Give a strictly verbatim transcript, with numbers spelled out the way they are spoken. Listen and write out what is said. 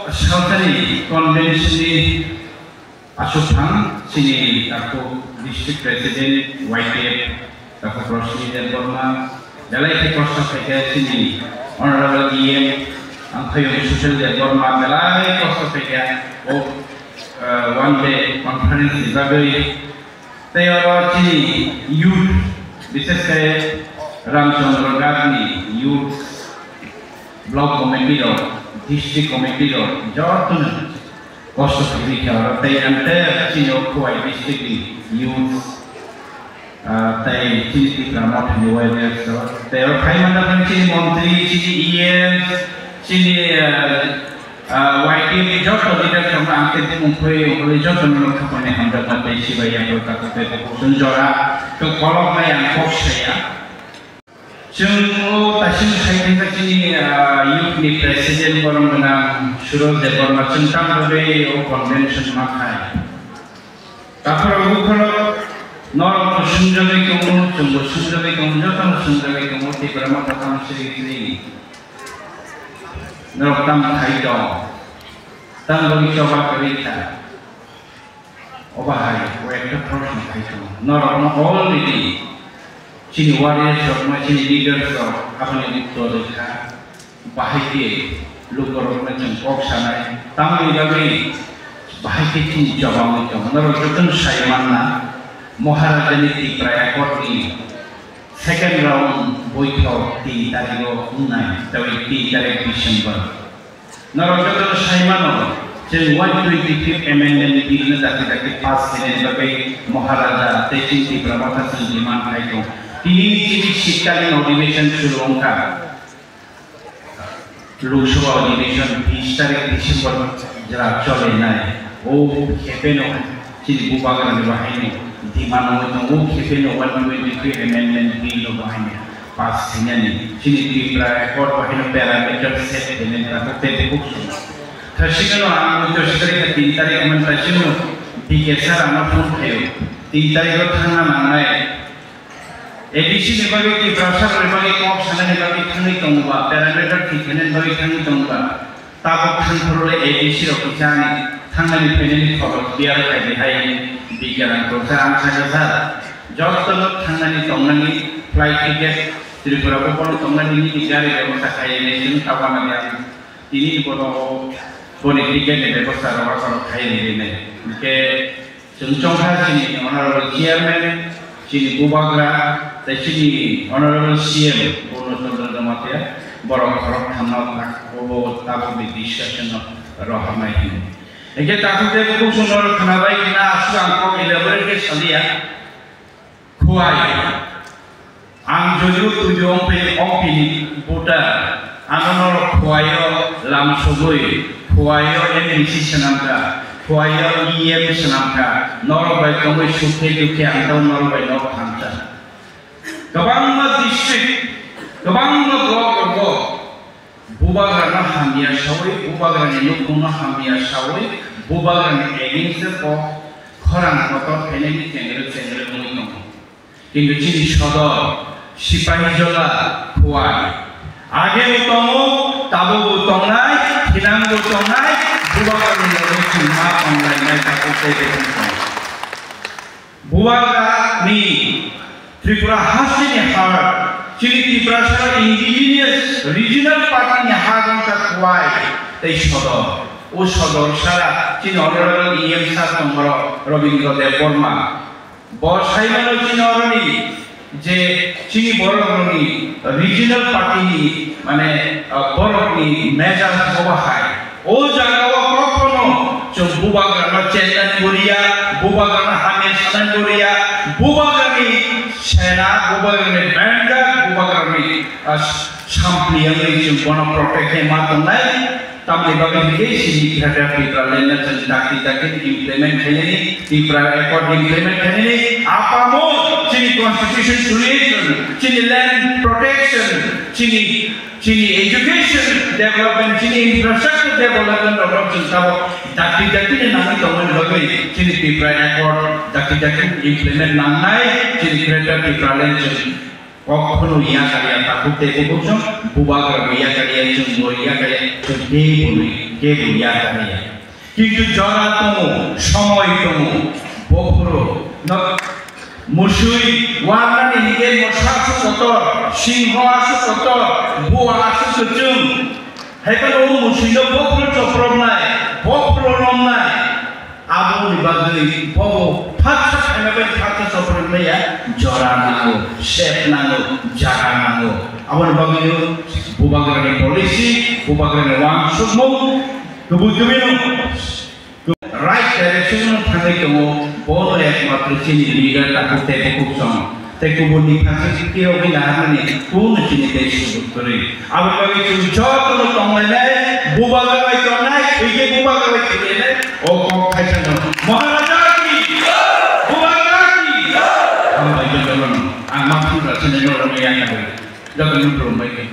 Salsani convention ni aswk thang chini takhuk district president Y T F takhuk Roshni Debbarma, belai khe kosto khaikha chini honorable E M Angphayung Sushil Debbarma, belai kosto khaikha o, uh, one day conference ni bagwi. Tei oro chini youth, bishesh khe Ramchandra Ghat ni youth, block committee rok, district committee rok, jotono kosto khairwi kha oro. Tei ang tei chini o Khowai district ni youth, ah, tei chini Tipra Motha ni Y B S rok, tei oro phai manjak chini montri, chini E M, chini, ah, Ah, Y T F ni joto leader rokno ang tei bumung khoi wngwi jotono no khaphang hamjakma tei sibai yaphru takhuk tei bukhuk chwng jora khe koloknai ang kok saya. Chwng o taising sai thangkha chini, ah, youth ni president borok gwnang Suraj Debbarma chwng tamo bagwi o convention ma khai. Takhuk bukhuk norok bo swngjagwi tongo, chwngbo swngjagwi tongo, jotono swngjagwi tongo, Tipra Motha tamo siri siri. Norok tam khai tong, tam bagwi choba kwrwi kha. Obo hai o ekta proshno khai tong. Norokno already chini warriors rok, chini leaders rok aboni uttor rwkha. Bahai khe lukurokno chwng kok sanai, tamni bagwi bahai khe chini jobab wngwi tongo. Norok jotono sai manna, Maharajani Tipra Accord ni second round boithok tin tarigo wngnai, tei tin tarik December. Norok jotono sai mano, chwng one twenty-fifth Amendment Bill no dakti dakti pass khainani bagwi Maharaja tei chini Tipra Motha chwng demand khai tongo. Tini chini shitkalin adhibeshon shuru wngkha. Lok Sabha adhibeshon bis tarik December jora cholenai. O khepheno chini bubagrani bahaino demand wngwi tongo, o khepheno one twenty-three amendment bill no bahaino pass khainani. Chini Tripura Accord bahaino parameter set khainani takhuk tei bukhuk song. Thasingano ang muitu sitari khe tin tarik amani thasingno D K sir ano phone khaio. Tin tarikno thangna nangnai. A D C ni bagwi tei Tiprasa ni bagwi kok sanani bagwi thangwi tongo ba, parameter thik khainani bagwi thangwi tongo ba, tabuk thangphuru le A D C rok kisa ani thangnani phainani khorok bear khai di hai bikerang kok sa ang sakha sir, jotono thangnani tongnani flight ticket Tripura bo bono tongnani nini gari bebosta khai nai chwng tabana yang tini bono boni ticket ni bebosta rok aswk khai ri nai hwnkhe. Chwng chongkha chini Honorable Chairman, chini Bubagra, tei chini Honorable C M Purno Chandra Jamatia, borok khorok thamno tak, obo tabukni discussion no rohornai hino. Hingke takhuk tei bukhuk songno khwnabai khna aswk ang kok elaborate khe salia. Khowai. Ang jodio tuiyo ongpi, ongpini buta, ano norok Khowai-o lamsogwi, Khowai-o M D C swnamkha, Khowai-o E M swnamkha, norok bai tongwi sukhe dukhe ang tamo norok bai nok thamsa. Kwbangma district, kwbangma block rogo Bubagrano hamya sawi, Bubagrani nukhungno hamya sawi, Bubagrani against-o kok khorang kotor khainani chengrwk chengrwk wngwi tongo. Kintu chini sodor, Sipahijola, Khowai. Agebo tongo, tabobo tongnai, thinangbo tongnai, Bubagrani logi chwng ma tonglainai takhuk tei bukhuk tongo. Bubagra ni Tripura hasteni har, chini Tiprasa indigenous regional party ni har wngkha Khowai tei sodor. O sodor sara chini honorable E M sir tongmoro Robindra Debbarma. Bo saimano chini oroni je chini borokni regional party ni mane, ah, borokni major obo hai. O jagao kokno chwng Bubagrano chenna ni guriya, Bubagrano hamya sana ni guriya, Bubagrani sena, Bubagrani benda, Bubagrani, ah, sampli wngwi chwng bono protect khe ma tongnai. Tamni bagwi hwnkhe chini Greater Tipraland no chwng dakti dakti implement khainani, Tripura Accord implement khainani, apamo chini constitution creation, chini land protection, chini Chini education development, chini infrastructure development rok chwng tabuk dakti dakti ni nangwi tongmani bagwi chini Tripura Accord dakti dakti implement nangnai, chini Greater Tipraland chwng Kokhono yakarya takhuk tei bukhuk chwng, bubagra bo yakarya, chwng bo yakarya, chwng kebo no, kebo yakarya. Kintu jora tongo, somoy tongo, bophuru no musui warnani hingke mosa aswk kotor, singho aswk kotor, bua aswk kwchwng, hai phano o musui no bophuru chopropnai, bophuru romnai. Aboni bagwi bobo phatsa khaina bai phatsa chopropnai ya, jora nango, sep nango, jaga nango. Aboni bagwi no bubagrani policy, bubagrani wansukmung, kubui kubui no right direction no thangwi tongo, bono ekmatro chini leader takhuk tei bukhuk song. Tei kubunni phansing twi rogwi naharnani kunu chini tei sujuk kwrwi. Aboni bagwi chwng jotono tonglainai, bubagra bai tongnai, thwikhe bubagra bai thwikhe o kok khaisano. Maharaja ki! Bubagra ki! Hambai jotono. Ang ma phungra chini jotono yakari. Jotono khulumbai khe.